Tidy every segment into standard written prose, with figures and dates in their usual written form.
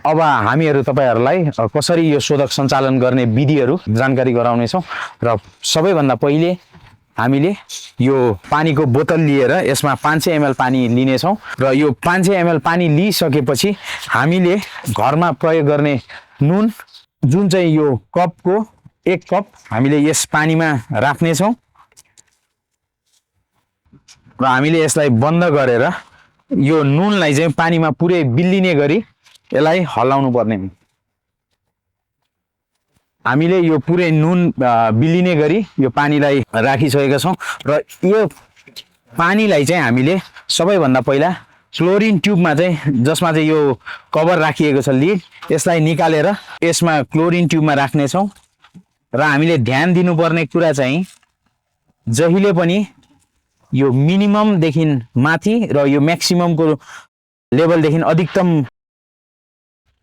अब हामीहरू तपाईहरुलाई कसरी यो शोधक सञ्चालन गर्ने विधिहरू जानकारी गराउने छौं र सबैभन्दा पहिले हामीले यो पानीको बोतल लिएर यसमा 500 ml पानी लिने छौं र यो 500 ml पानी लिइसकेपछि हामीले घरमा प्रयोग गर्ने नुन जुन चाहिँ यो कपको 1 कप हामीले यस पानीमा राख्ने छौं र हामीले यसलाई बन्द गरेर यो नुनलाई चाहिँ पानीमा पुरै बिल्लिने गरी यसलाई हल्लाउनु पर्ने हो। हामीले यो पुरै नुन बिल्लिने गरी यो पानीलाई राखिसकेका छौं र यो पानीलाई चाहिँ हामीले सबैभन्दा पहिला क्लोरिन ट्युबमा चाहिँ जसमा चाहिँ यो कभर राखिएको छ लिड यसलाई निकालेर यसमा क्लोरिन ट्युबमा राख्ने छौं र हामीले ध्यान दिनुपर्ने कुरा चाहिँ जहिले पनि यो मिनिमम देखि माथि र यो म्याक्सिमम को लेभल देखि अधिकतम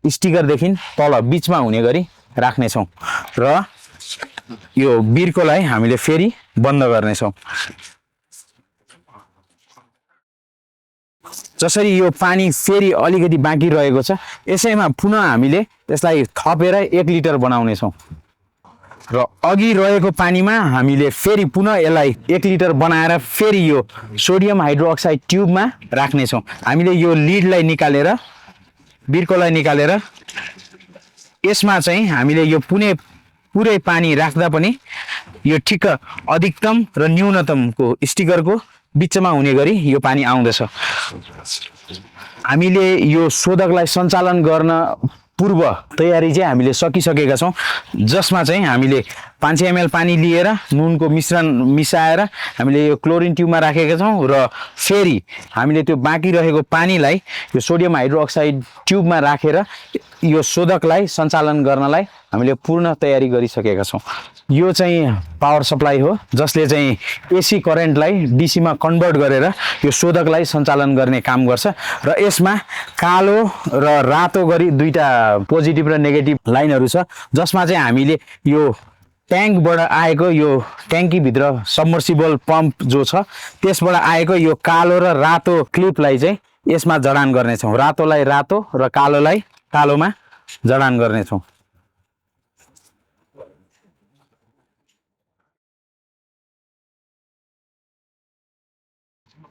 स्टिकर देखि तल बीचमा हुने गरी राख्ने छौं र यो बिर्कोलाई हामीले फेरि बन्द गर्ने छौं। जसरी यो पानी फेरि अलिकति बाँकी रहेको छ यसैमा पुनः हामीले यसलाई थपेर 1 लिटर बनाउने छौं र अघि रहेको पानीमा हामीले फेरि पुनः यसलाई 1 लिटर बनाएर फेरि यो सोडियम हाइड्रोक्साइड ट्युबमा राख्ने छौं। हामीले यो लिडलाई निकालेर बिर्कोलाई निकालेर यसमा चाहिँ हामीले यो पुरै पानी राख्दा पनि यो ठिक्क अधिकतम र न्यूनतमको स्टिकरको बीचमा हुने गरी यो पानी आउँदछ। हामीले यो शोधकलाई सञ्चालन गर्न पूर्व तयारी चाहिँ हामीले सकिसकेका छौं जसमा चाहिँ हामीले 500 ml पानी लिएर नुनको मिश्रण मिसाएर हामीले यो क्लोरिन ट्युबमा राखेका छौं र फेरि हामीले त्यो बाँकी रहेको पानीलाई यो सोडियम हाइड्रोक्साइड ट्युबमा राखेर यो शोधकलाई सञ्चालन गर्नलाई हामीले पूर्ण तयारी गरिसकेका छौं। यो चाहिँ पावर सप्लाई हो जसले चाहिँ एसी करेन्टलाई डीसी मा कन्भर्ट गरेर यो शोधकलाई सञ्चालन गर्ने काम गर्छ र यसमा कालो र रातो गरी दुईटा पोजिटिभ र नेगेटिभ लाइनहरु छ जसमा चाहिँ हामीले यो ट्याङ्कबाट आएको यो ट्याङ्की भित्र सबमर्सिबल पम्प जो छ त्यसबाट आएको यो कालो र रातो क्लिपलाई चाहिँ यसमा जडान गर्ने छौं। रातोलाई रातो र कालोलाई कालोमा जडान गर्ने छौं।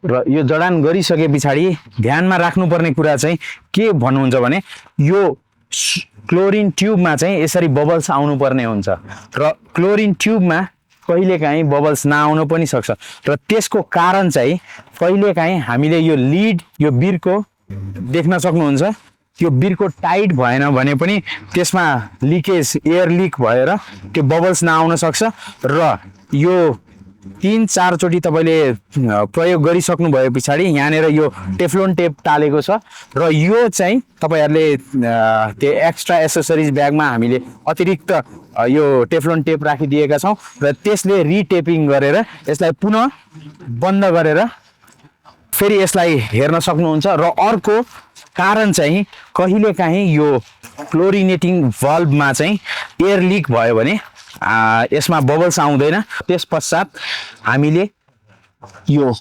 र यो जडान गरिसके पछाडी ध्यानमा राख्नुपर्ने कुरा चाहिँ के भन्नुहुन्छ भने यो क्लोरिन ट्युबमा चाहिँ यसरी बबल्स आउनु पर्ने हुन्छ र क्लोरिन ट्युबमा कहिलेकाहीँ बबल्स नआउन पनि सक्छ र त्यसको कारण चाहिँ कहिलेकाहीँ हामीले यो लिड यो बिर्को देख्न सक्नुहुन्छ त्यो बिर्को टाइट भएन भने पनि त्यसमा लिकेज एयर लिक भएर त्यो बबल्स नआउन सक्छ र यो 3-4 चोटी तपाईले प्रयोग गरिसक्नु भए पछाडी यहाँनेर यो टेफ्लोन टेप टालेको छ र यो चाहिँ तपाईहरुले त्यो एक्स्ट्रा एक्सेसरिज ब्यागमा हामीले अतिरिक्त यो टेफ्लोन टेप राखिदिएका छौं र त्यसले रिटेपिङ गरेर यसलाई पुनः बन्द गरेर फेरि यसलाई हेर्न सक्नुहुन्छ र अर्को कारण चाहिँ कहिलेकाहीँ यो क्लोरिनेटिङ भल्भमा चाहिँ एयर लिक भयो भने यसमा बबल्स आउँदैन। त्यसपश्चात हामीले यो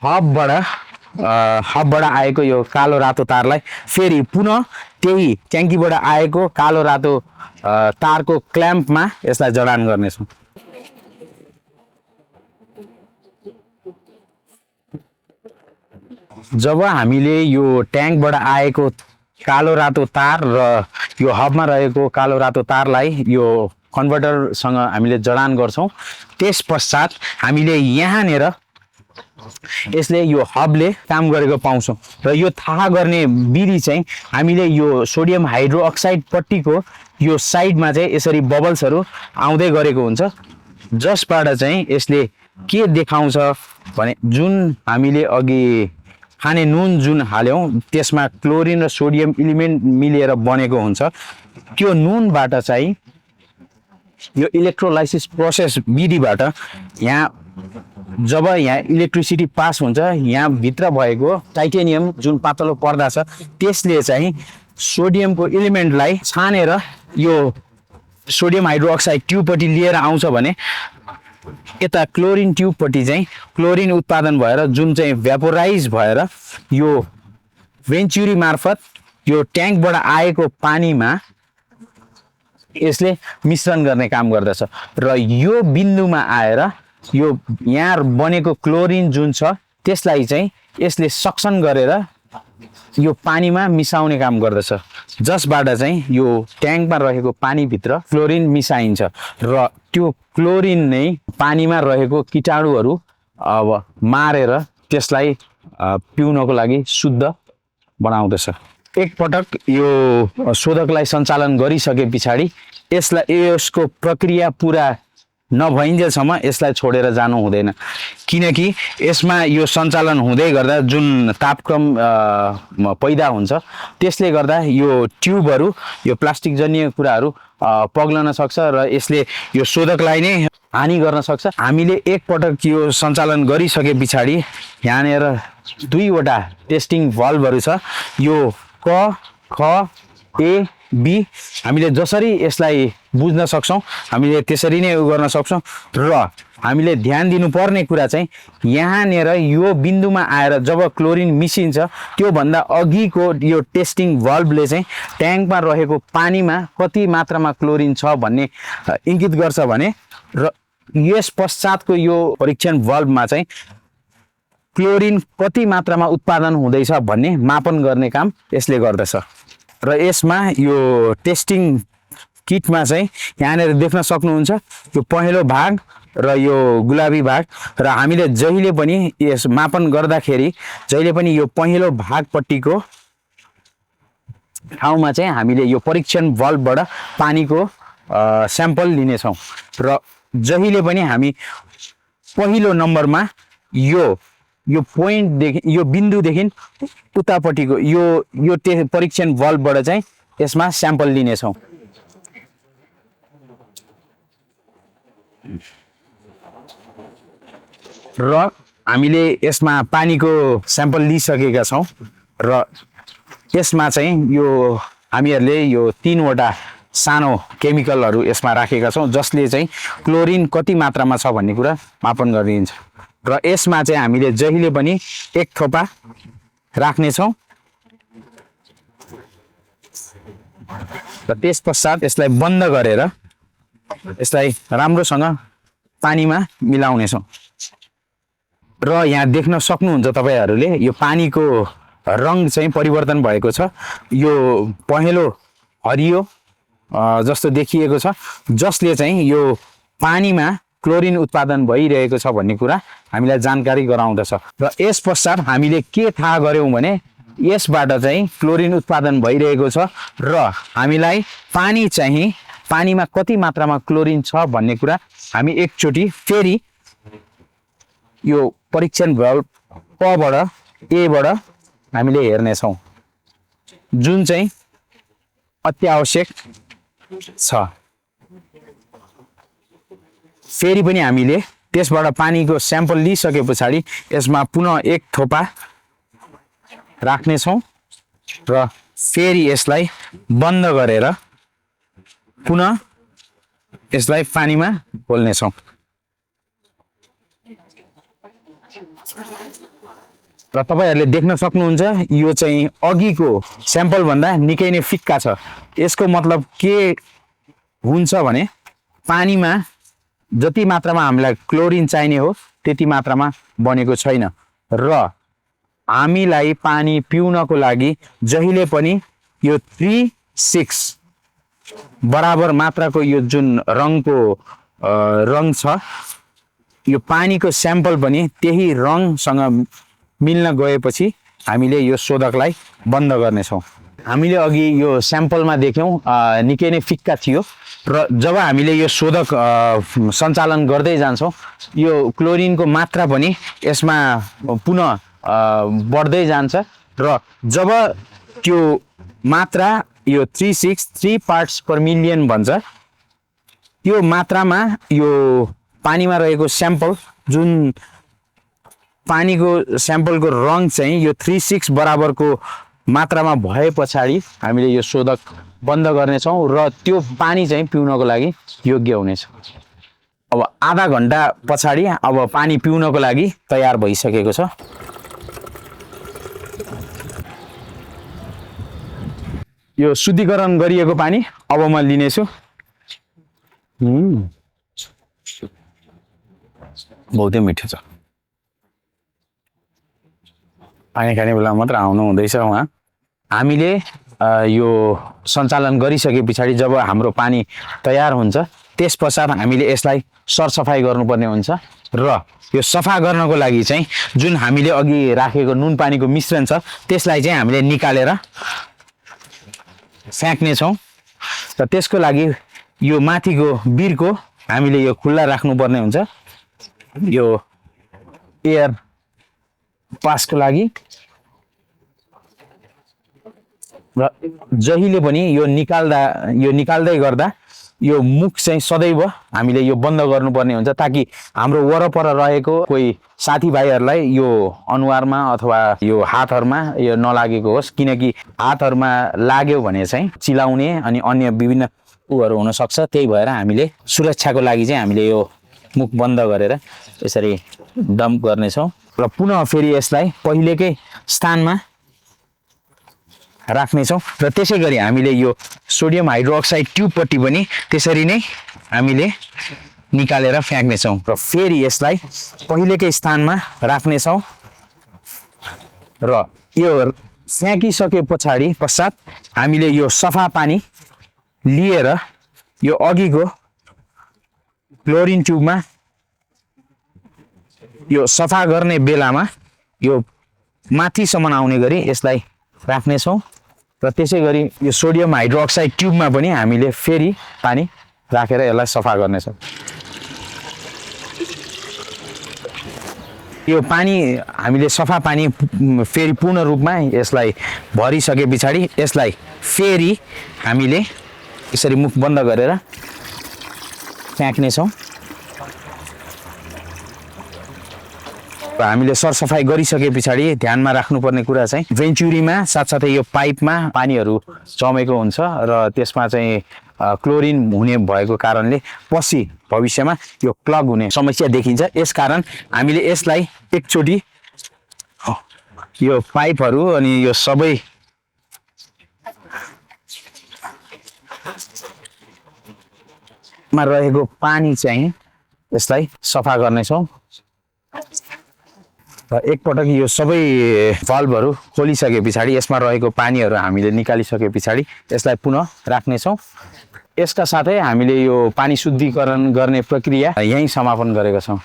हबबाट आएको यो कालो रातो तारलाई फेरि पुनः त्यही ट्याङ्कीबाट आएको कालो रातो तारको क्ल्याम्पमा यसलाई जडान गर्नेछौँ। जब हामीले यो ट्याङ्कबाट आएको कालो रातो तार र यो हबमा रहेको कालो रातो तारलाई यो कन्भर्टरसँग हामीले जडान गर्छौं त्यसपश्चात हामीले यहाँनेर यसले यो हबले काम गरेको पाउँछौं र यो थाहा गर्ने विधि चाहिँ हामीले यो सोडियम हाइड्रोक्साइड पट्टीको यो साइडमा चाहिँ यसरी बबल्सहरु आउँदै गरेको हुन्छ जसबाट चाहिँ यसले के देखाउँछ भने जुन हामीले अघि खाने नुन जुन हाल्यौं त्यसमा क्लोरिन र सोडियम एलिमेन्ट मिलेर बनेको हुन्छ त्यो नुनबाट चाहिँ यो इलेक्ट्रोलाइसिस प्रोसेस विधिबाट यहाँ जब यहाँ इलेक्ट्रिसिटी पास हुन्छ यहाँ भित्र भएको टाइटेनियम जुन पातलो पर्दा छ त्यसले चाहिँ सोडियमको एलिमेन्टलाई छानेर यो सोडियम हाइड्रोक्साइड ट्युबपट्टि लिएर आउँछ भने यता क्लोरिन ट्युबपट्टि चाहिँ क्लोरिन उत्पादन भएर जुन चाहिँ भ्यापोराइज भएर यो भेन्चुरी मार्फत यो ट्याङ्कबाट आएको पानीमा यसले मिश्रण गर्ने काम गर्दछ र यो बिन्दुमा आएर यो यहाँ बनेको क्लोरिन जुन छ त्यसलाई चाहिँ यसले सक्सन गरेर यो पानीमा मिसाउने काम गर्दछ, जसबाट चाहिँ यो ट्याङ्कमा रहेको पानीभित्र क्लोरिन मिसाइन्छ र त्यो क्लोरिन नै पानीमा रहेको कीटाणुहरू अब मारेर त्यसलाई पिउनको लागि शुद्ध बनाउँदछ। एकपटक यो शोधकलाई सञ्चालन गरिसके पछाडि यसको प्रक्रिया पुरा नभइन्जेलसम्म यसलाई छोडेर जानु हुँदैन, किनकि यसमा यो सञ्चालन हुँदै गर्दा जुन तापक्रम पैदा हुन्छ त्यसले गर्दा यो ट्युबहरू यो प्लास्टिक जन्य कुराहरू पग्लन सक्छ र यसले यो शोधकलाई नै हानि गर्न सक्छ। हामीले एकपटक यो सञ्चालन गरिसके पछाडि यहाँनिर 2वटा टेस्टिङ भल्भहरू छ, यो क ख ए बी। हामीले जसरी यसलाई बुझ्न सक्छौँ हामीले त्यसरी नै गर्न सक्छौँ र हामीले ध्यान दिनुपर्ने कुरा चाहिँ यहाँनिर यो बिन्दुमा आएर जब क्लोरिन मिसिन्छ त्योभन्दा अघिको यो टेस्टिङ भल्भले चाहिँ ट्याङ्कमा रहेको पानीमा कति मात्रामा क्लोरिन छ भन्ने इङ्गित गर्छ भने र यस पश्चातको यो परीक्षण भल्भमा चाहिँ क्लोरिन कति मात्रामा उत्पादन हुँदैछ भन्ने मापन गर्ने काम यसले गर्दछ। र यसमा यो टेस्टिङ किटमा चाहिँ यहाँनिर देख्न सक्नुहुन्छ यो पहेँलो भाग र यो गुलाबी भाग, र हामीले जहिले पनि यस मापन गर्दाखेरि जहिले पनि यो पहेँलो भागपट्टिको ठाउँमा चाहिँ हामीले यो परीक्षण भल्भबाट पानीको स्याम्पल लिनेछौँ र जहिले पनि हामी पहिलो नम्बरमा यो पोइन्टदेखि यो बिन्दुदेखि उतापट्टिको यो परीक्षण भल्भबाट चाहिँ यसमा स्याम्पल लिनेछौँ। र हामीले यसमा पानीको स्याम्पल लिइसकेका छौँ र यसमा चाहिँ यो हामीहरूले यो 3वटा सानो केमिकलहरू यसमा राखेका छौँ जसले चाहिँ क्लोरिन कति मात्रामा छ भन्ने कुरा मापन गरिदिन्छ र यसमा चाहिँ हामीले जहिले पनि 1 थोपा राख्नेछौँ र त्यस पश्चात यसलाई बन्द गरेर यसलाई राम्रोसँग पानीमा मिलाउनेछौँ। र यहाँ देख्न सक्नुहुन्छ तपाईहरूले यो पानीको रङ चाहिँ परिवर्तन भएको छ, यो पहेँलो हरियो जस्तो देखिएको छ, जसले चाहिँ यो पानीमा क्लोरिन उत्पादन भइरहेको छ भन्ने कुरा हामीलाई जानकारी गराउँदछ। र यस पश्चात हामीले के थाहा गऱ्यौँ भने यसबाट चाहिँ क्लोरिन उत्पादन भइरहेको छ र हामीलाई पानीमा कति मात्रामा क्लोरिन छ भन्ने कुरा हामी एकचोटि फेरि यो परीक्षण भल्भ कबाट एबाट हामीले हेर्नेछौँ, जुन चाहिँ अत्यावश्यक छ। फेरि पनि हामीले त्यसबाट पानीको स्याम्पल लिइसके पछाडि यसमा पुनः 1 थोपा राख्नेछौँ र फेरि यसलाई बन्द गरेर पुनः यसलाई पानीमा घोल्नेछौँ। र तपाईहरूले देख्न सक्नुहुन्छ यो चाहिँ अघिको स्याम्पल भन्दा निकै नै फिक्का छ। यसको मतलब के हुन्छ भने पानीमा जति मात्रामा हामीलाई क्लोरिन चाहिने हो त्यति मात्रामा बनेको छैन र हामीलाई पानी पिउनको लागि जहिले पनि यो 3-6 बराबर मात्राको यो जुन रङ छ यो पानीको स्याम्पल पनि त्यही रङसँग मिल्न गएपछि हामीले यो शोधकलाई बन्द गर्नेछौँ। हामीले अघि यो स्याम्पलमा देख्यौँ निकै नै फिक्का थियो र जब हामीले यो शोधक सञ्चालन गर्दै जान्छौँ यो क्लोरिनको मात्रा पनि यसमा पुनः बढ्दै जान्छ र जब त्यो मात्रा यो 3 पार्ट्स पर मिलियन भन्छ त्यो मात्रामा यो पानीमा रहेको स्याम्पल जुन पानीको स्याम्पलको रङ चाहिँ यो 3-6 बराबरको मात्रामा भए पछाडि हामीले यो शोधक बन्द गर्नेछौँ र त्यो पानी चाहिँ पिउनको लागि योग्य हुनेछ। अब आधा घन्टा पछाडि अब पानी पिउनको लागि तयार भइसकेको छ। यो शुद्धिकरण गरिएको पानी अब म लिनेछु। बहुतै मिठो छ। पानी खाने बेला मात्र आउनु हुँदैछ उहाँ। हामीले यो सञ्चालन गरिसके पछाडि जब हाम्रो पानी तयार हुन्छ त्यस पश्चात हामीले यसलाई सरसफाइ गर्नुपर्ने हुन्छ र यो सफा गर्नको लागि चाहिँ जुन हामीले अघि राखेको नुन पानीको मिश्रण छ त्यसलाई चाहिँ हामीले निकालेर फ्याँक्नेछौँ र त्यसको लागि यो माथिको बिर्को हामीले यो खुल्ला राख्नुपर्ने हुन्छ यो एयर पासको लागि। र जहिले पनि यो निकाल्दै गर्दा यो मुख चाहिँ सदैव हामीले यो बन्द गर्नुपर्ने हुन्छ ताकि हाम्रो वरपर रहेको कोही साथीभाइहरूलाई यो अनुहारमा अथवा यो हातहरूमा यो नलागेको होस्, किनकि हातहरूमा लाग्यो भने चाहिँ चिलाउने अनि अन्य विभिन्न उहरू हुन सक्छ। त्यही भएर हामीले सुरक्षाको लागि चाहिँ हामीले यो मुख बन्द गरेर यसरी डम्प गर्नेछौँ र पुनः फेरि यसलाई पहिलेकै स्थानमा राख्नेछौँ र त्यसै गरी हामीले यो सोडियम हाइड्रोक्साइड ट्युबपट्टि पनि त्यसरी नै हामीले निकालेर फ्याँक्नेछौँ र फेरि यसलाई पहिलेकै स्थानमा राख्नेछौँ र यो फ्याँकिसके पश्चात हामीले यो सफा पानी लिएर यो अघिको क्लोरिन ट्युबमा यो सफा गर्ने बेलामा यो माथिसम्म आउने गरी यसलाई राख्नेछौँ र त्यसै गरी यो सोडियम हाइड्रोक्साइड ट्युबमा पनि हामीले फेरि पानी राखेर यसलाई सफा गर्नेछौँ। यो पानी हामीले सफा पानी फेरि पूर्ण रूपमा यसलाई भरिसके पछाडि यसलाई फेरि हामीले यसरी मुख बन्द गरेर फ्याँक्नेछौँ र हामीले सरसफाइ गरिसके पछाडि ध्यानमा राख्नुपर्ने कुरा चाहिँ भेन्चुरीमा साथसाथै यो पाइपमा पानीहरू जमेको हुन्छ र त्यसमा चाहिँ क्लोरिन हुने भएको कारणले पछि भविष्यमा यो क्लग हुने समस्या देखिन्छ। यसकारण हामीले यसलाई एकचोटि यो पाइपहरू अनि यो सबै मा रहेको पानी चाहिँ यसलाई सफा गर्नेछौँ र एकपटक यो सबै भल्भहरू खोलिसके पछाडि यसमा रहेको पानीहरू हामीले निकालिसके पछाडि यसलाई पुनः राख्नेछौँ। यसका साथै हामीले यो पानी शुद्धिकरण गर्ने प्रक्रिया यहीँ समापन गरेका छौँ।